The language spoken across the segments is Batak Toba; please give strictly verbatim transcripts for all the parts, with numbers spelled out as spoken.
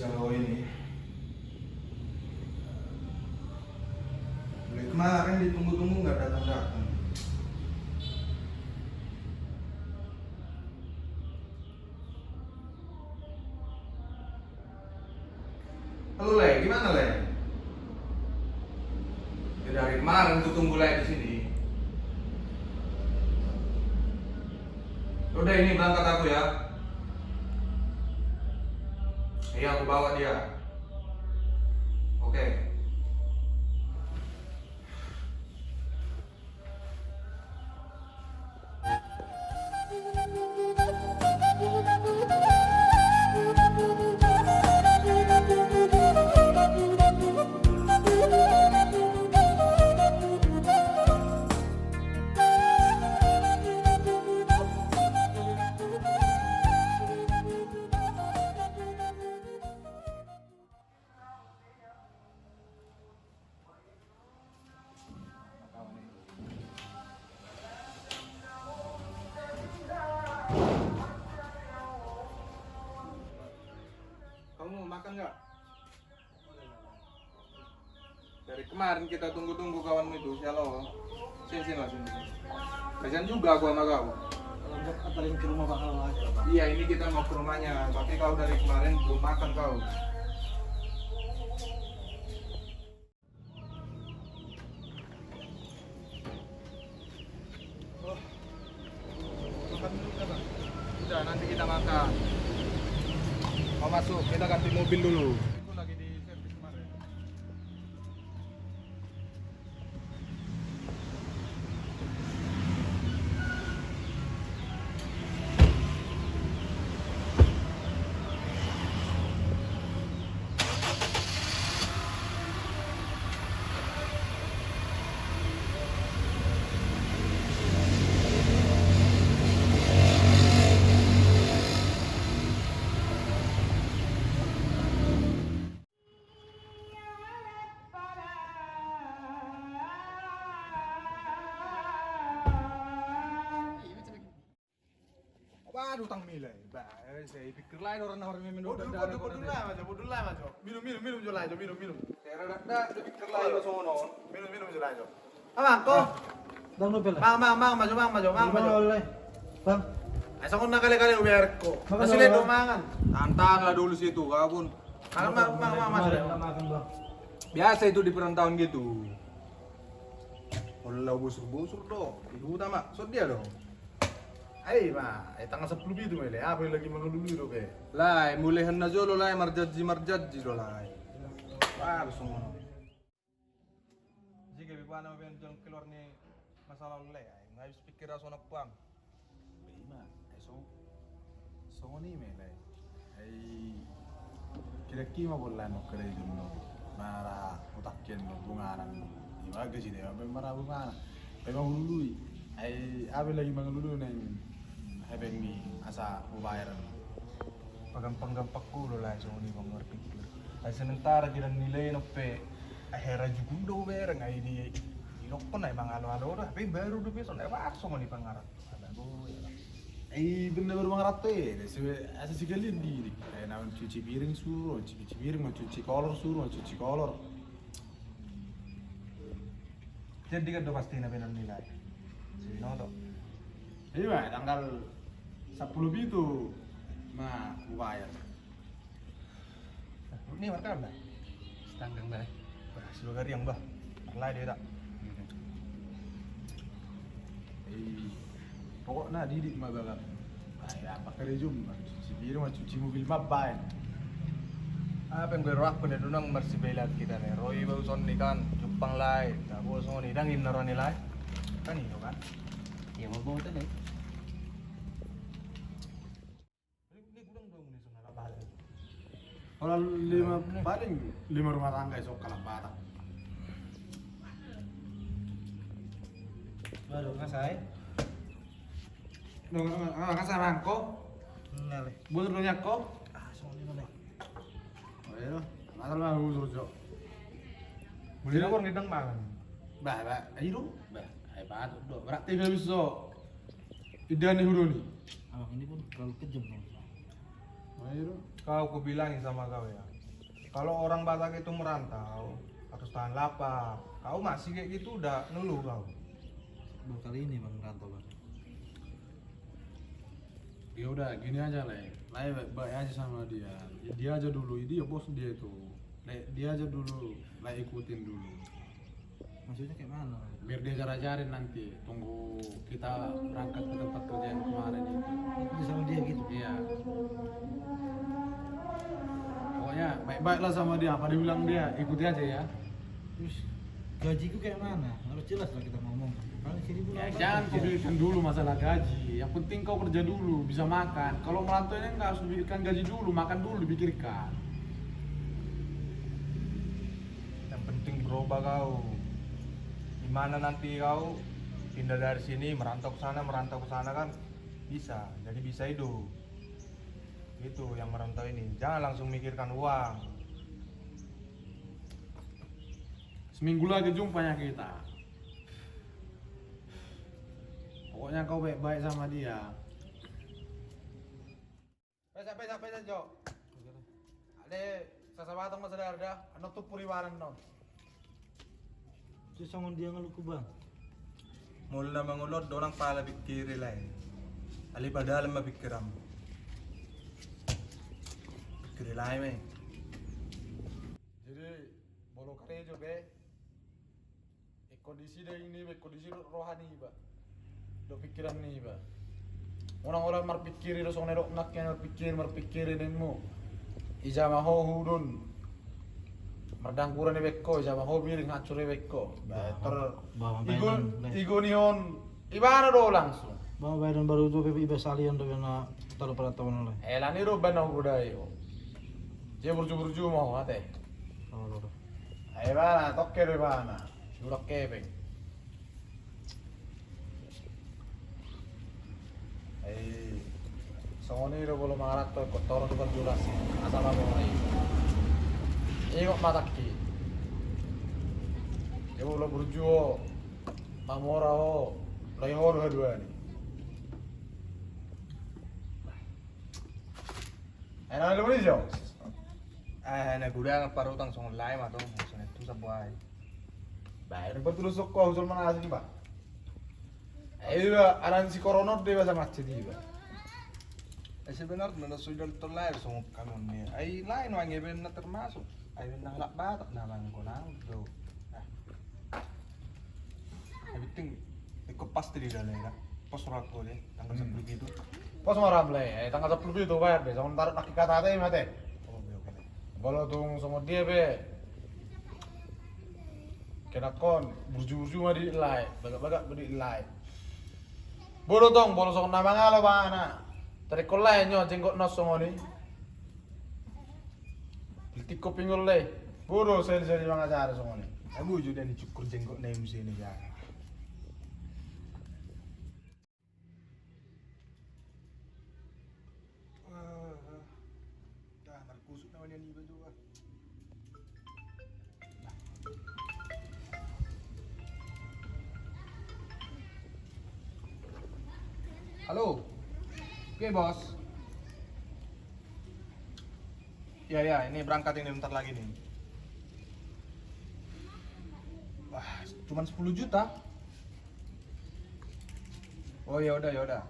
Kalau ini, mulai kemarin ditunggu-tunggu nggak datang-datang. Halo, Le, gimana, Le? Ya, dari kemarin ku tunggu, Le, di sini. Udah, ini berangkat aku, ya. Iya, aku bawa dia. Oke. Kamu mau makan nggak? Dari kemarin kita tunggu-tunggu kawanmu itu, si Alo. Sini, sini, sini, sini. Kasihan juga aku sama kau. Kalau nggak, antarin ke rumah Pak Alo aja, Pak. Iya, ini kita mau ke rumahnya, tapi kau dari kemarin belum makan kau. Oh. Makan dulu kita, Bang. Udah, nanti kita makan. Mau masuk, kita ganti mobil dulu. Aku lagi di servis kemarin. Apa ada utang milai? Ba, eh, saya pikir lain orang nawar memang. Bodul, bodul, bodul lah, Majo, bodul lah, Majo. Minum, minum, minum jo lah, Jo, minum, minum. Saya rada, rada pikir lain, sono. Minum, minum jo lah, Jo. Abang, ko? Bang, nopel. Bang, bang, bang, Majo, bang, Majo, bang, Majo. Oleh. Bang. Ai songon na kale-kale uber ko. Masih le do mangan. Tantang lah dulu situ, kau pun. Makan, makan, makan, makan, makan. Biasa itu di perantauan gitu. Olo, busur-busur do. Di huta ma, so dia do. Ai ma, ai tanggal sampulu pitu ma, Le. Apa lagi mangalului do be? Lae, mulai hena jolo, Lae, marjanji-marjanji do, Lae. Wah, songon. Jika bibana ben jong keluar ni masalah, Le, ai. Nggak habis pikir asona puang. Ima, ai so, songon i ma, Lae. Ai, kira-kira ma bola no kira i dulu. Mara utak kian no bungaran. Ima gaji dia, mara bungaran. Ima hulului. Ai, apa lagi mangalului nang hepeng ni asa ubayar. Pagampang-gampang ku do, Lae, songon i bang marpikir. Ai sementara tidak nilai nope. Ai hera jugun do bereng ai di. Ilokkon ai mangalo-alo do, tapi baru do beson ai, wah, songon i pangaran. Ai benda baru mangaranto i, asa sekalian di, di. Ai na mancuci piring suru, cuci piring, mancuci kolor suru, mancuci kolor. Jadi kan do pasti na benar nilai. Sinoto. Iya, tanggal sampulu pitu ma ubayar. Ini marka, Bah? Setanggang, Bah. Bah, si Bagariang, Bah. Parlay dia tak? Eh, pokokna didik ma baga. Ai apa kerejum, cuci piring ma, cuci mobil ma baen. Apa yang gue roak pun itu nang marsibailat kita nih. Roi bau son ni kan, Jepang lai. Tak bau son ni dangin naroni lai. Kan itu kan. Iya, mau bau tuh nih. Ora lima, paling lima rumah tangga iso kalak Batak. Baru kasai. Dong, ah, kasai mangko. Nale. Buat dunia ko. Ah, soalnya mana? Oh iya, masalah mah usul jo. Boleh dong ngidang mangan. Bah, bah, ayo dong. Bah, ayo patut dong. Berarti gak bisa. Tidak nih hulu nih. Abang ini pun terlalu kejam dong. Ayo dong. Kau kubilangin sama kau ya. Kalau orang Batak itu merantau, harus tahan lapar. Kau masih kayak gitu, udah ngeluh kau. Baru kali ini, Bang, merantau, Bang. Ya udah, gini aja, Le. Lae, baik, baik aja sama dia. Dia aja dulu, dia bos dia itu. Le, dia aja dulu, Lae, ikutin dulu. Maksudnya kayak mana? Biar dia ajar-ajarin nanti. Tunggu kita berangkat ke tempat kerja yang kemarin itu. Ikuti sama dia gitu? Iya. Pokoknya baik-baiklah sama dia. Apa dia bilang dia, ikuti aja ya. Terus gajiku kayak mana? Harus jelas lah kita ngomong. Paling seribu. Ya, jangan kau pikirkan dulu masalah gaji. Yang penting kau kerja dulu, bisa makan. Kalau merantau ini nggak harus dipikirkan gaji dulu, makan dulu dipikirkan. Yang penting berubah kau. Gimana nanti kau pindah dari sini, merantau ke sana, merantau ke sana kan bisa. Jadi bisa hidup. Itu yang merantau ini. Jangan langsung mikirkan uang. Seminggu lagi jumpa ya kita. Pokoknya kau baik-baik sama dia. Pesa, pesa, pesa, Jo. Ale, sasabatang ma sadar da, annon tumpur ibanan non. Sisongon dia ngaluk ku, Bang. Molo na mangolot donang pala pikiri lae. Ale padalam ma pikiranmu. Pikiri lae me. Jadi, molo karejo be, ingkon disi daging niba, ingkon disi do roha niba. Do pikiran niba. Unang-unang marpikiri do songon na didok nangkin marpikiri, marpikiri ninmu. Ija ma ho hudon. Mardangkuran iba ingkon, ija ma ho biring hancur iba ingkon. Ba, tor ba, igo, igo ni on. Ibana do langsung. Ba, baenon baru jo pe iba salian do na talu peraturan oleh. Eh, lani do bana ho budai ho. Je burju-burju ma ho ate. Oh, lo, lo. Ai bana, tokke do ibana. Surak kepeng. Ai songon i do molo mangaranto ingkon toron do parjulasi. Asa mamora i. Ingot ma tangki. Ia molo burju ho, mamora ho, lae ho do haduan i. Ai na leleng i jo. Eh, na godang parutang songon lae ma tong, songon tu sabuai. Bae, na patulus sokko, usul mana asing ba. Eh, iba, anan si korona on do iba sama macet iba. Eh, sebenarna na so idol tol lae songon kami on ni. Ai lae nuaeng iba na termasuk. Ai na halak Batak na manggonang do. Ah. Yang penting ikut pasti di dalam ya. Pos rako deh, tanggal hmm. Sepuluh gitu. Pos maram le, eh, tanggal sepuluh gitu bayar deh. Songon tarot naki kata ate mate. Oh, oke, oke. Bolo tung songon dia be. Kena kon, burju-burju ma di lae, bagak-bagak ma di lae. Bolo tong, bolo songon na mangalo bana. Tadi kon lae nyo jenggot nos songon i. Piltik ko pinggol le. Bodo seri-seri mangajari songon i. Agu jo dia ni cukur jenggot na M C ni ja. Ah, ah. Dah, markusut nama nian iba juga. Halo. Oke, Bos. Ya, ya, ini berangkat ini bentar lagi nih. Wah, cuman sepuluh juta. Oh, ya udah, ya udah.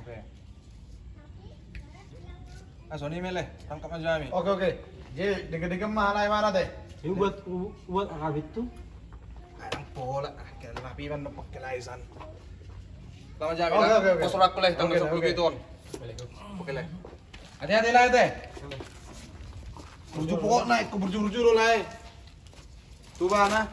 Oke. Ah, songon i ma le, rangkap ma jo hami. Oke, oke. Jadi, dengke-dengke ma lae mana te? Ini buat, buat akabit tuh. Alang pola, ah, kira rapi kan dapat kelaisan. Rangkap ma jo hami. Oke, oke, oke. Pos rako le, tanggal sepuluh pitu on. Oke le. Hati-hati lae te. Burju pokokna, ikut burju-burju do lae. Tu bana.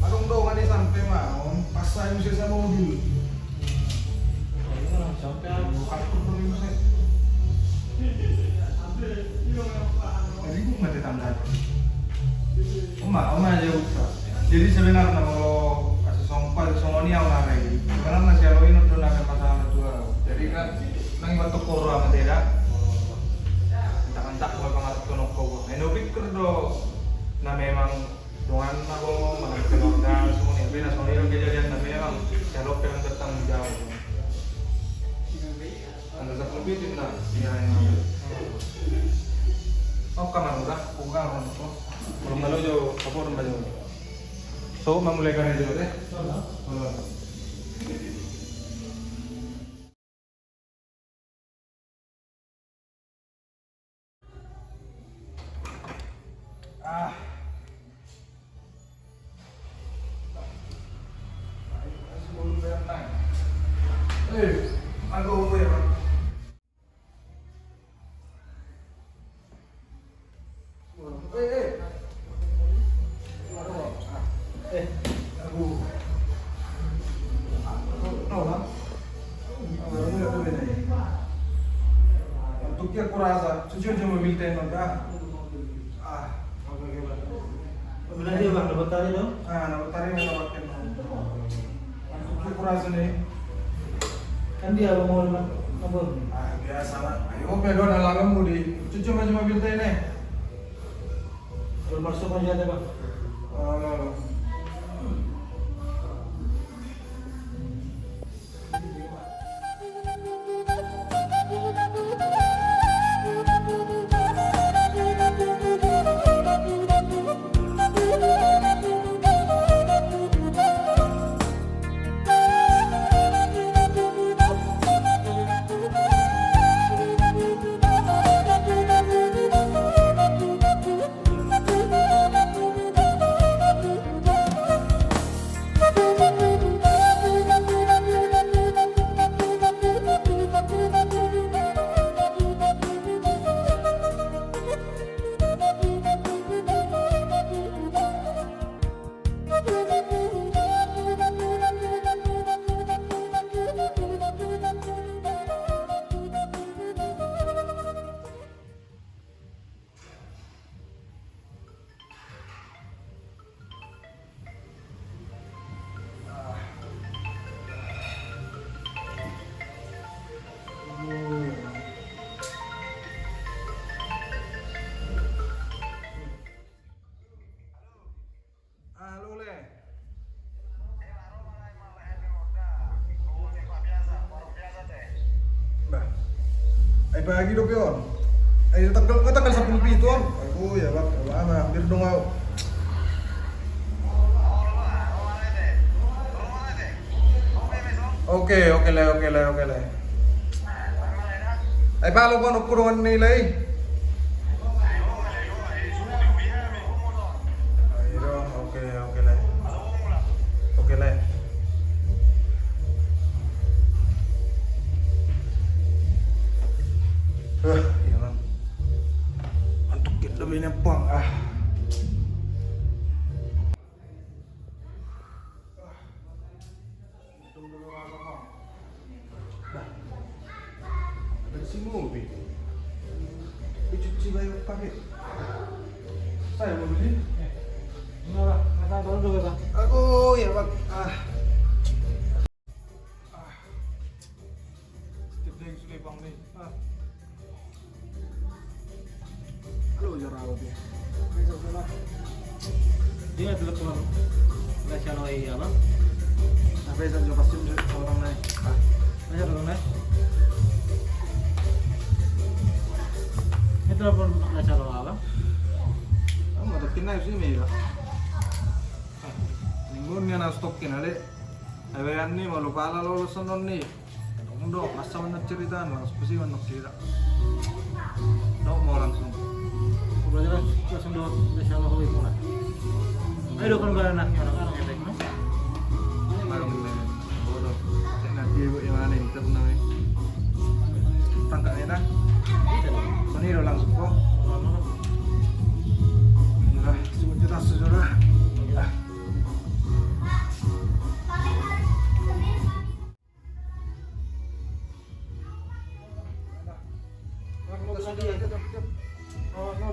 Adong dongan i sampe ma, on pasai muse sa mobil. Kapur dulu muse. Jadi gue mati tanggal. Oma, oma aja utra. Jadi sebenarnya kalau kasus sompa, songon i au na rai. Sebenarnya si Alo i nonton akan masalah dua. Jadi kan nang ibat tokoro ama teda. Entah-entah kalau pengaruh kono kau. Eno pikir do. Na memang dongan na bo, mana keluarga, semua ni. Tapi na songon i kejadian na memang si Alo pe yang bertanggung jawab. Anda tak lebih tim na. Iya, iya. Oh, kamar udah, buka kamar. Belum malu jo, apa orang banyak. So, memulai karya jo deh. Belum. Ah. Eh, aku ya, Pak. Eh, eh. Eh, aku. Tahu, Bang? Untuk dia kurasa, jujur cuma minta yang mentah. Ah, oke, oke, Bang. Benar dia, Bang, dapat tadi, dong? Ah, dapat tadi, dapat tadi. Untuk dia kurasa nih. Kan dia abang mau, Bang. Apa? Ah, biasa lah. Ayo, oke, dong, dalam kamu di cucu macam mobil teh nih. Kalau masuk aja ada, Bang. Oh, no, no. Halo, Le. Bah. Ai pagi dope on. Ai tanggal, tanggal sepuluh pitu on. Aku ya, Bang. Lama, hampir dong au. Oke, oke, Le, oke, Le, oke, Le. Ai palo kono kurungan nilai. Ayo, oke, oke, Le. Oke, Le. Wah, iya, Bang. Antuk kita bini pang, ah. Bah, ada si mobil. Dicuci bae pakai. Saya mobil ini. Enggak, Bang. Masa baru dulu, Bang. Aku ya, Bang. Ah. Ah. Setiap dia sudah, Bang, nih. Ah. Halo, jara au dia. Dia telepon. Nggak salah, iya, Bang. Apa ya, saya pasti orang naik. Ah. Nggak salah, Bang, naik. Ini telepon nggak salah, Bang. Kamu mau telepon naik sini, ya? Minggu ini anak stokin, Ale. Ai baen ni, molo pala lolos sonon ni. Dong, dong, masa mana cerita, langsung pusi mana cerita. Dong, mau langsung. Udah jelas, langsung dong, insya Allah, hobi mulai. Ayo, dong, kan barang anaknya, orang-orang efek, no? Barang efek. Bodoh. Cek nanti ibu yang mana nih, kita pernah nih. Tangkap ya, nah. Ini lo langsung kok.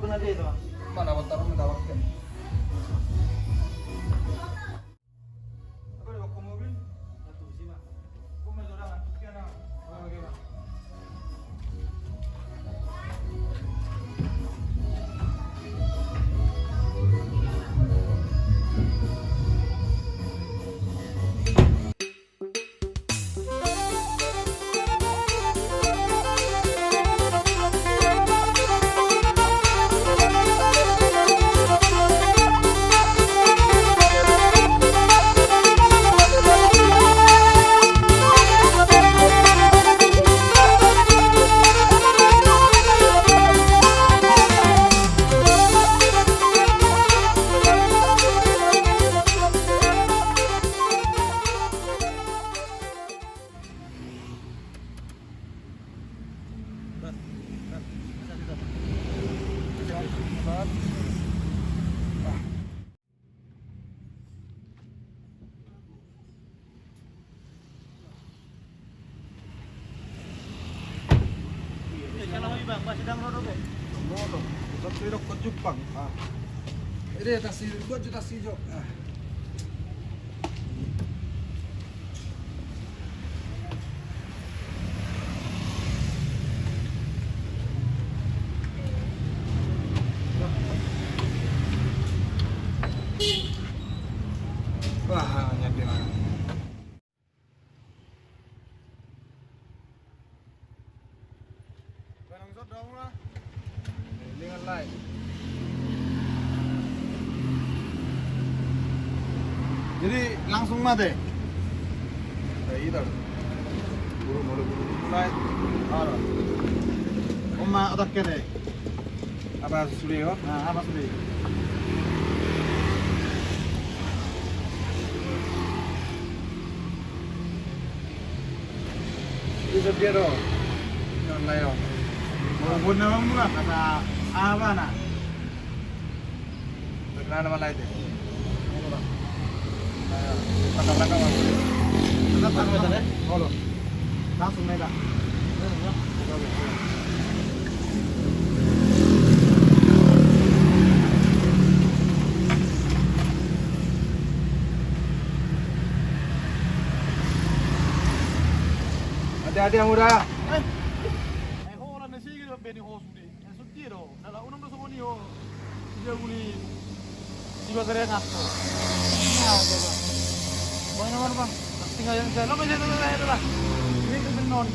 Mana? Ede, tasi, buat jo tasi jo. Ah. Wah, nyampe mana? Jadi langsung mate. Kayak gitu. Buru, buru, buru, buru, mulai. Ora. Oma otak kene. Apa sude, oh? Nah, apa sude? Itu dia do. Online, oh. Mau guna mula kata apa, nah? Terkenal nama lain deh. Nah, kata mereka, Bang. Tetap anu, Bang, ya? Halo. Langsung naik, Kak. Hati-hati, Bang, udah. Eh. Eh, ho, orang nasi gitu, Beni, ho, sudah. Eh, sudah, do. Dalam unang do, songon i, ho. Dia guli. Tiba keren aku. Nah, coba. Mana, mana, Bang? Tinggal yang saya. Lo bisa, lo bisa, lo bisa. Ini tuh benon.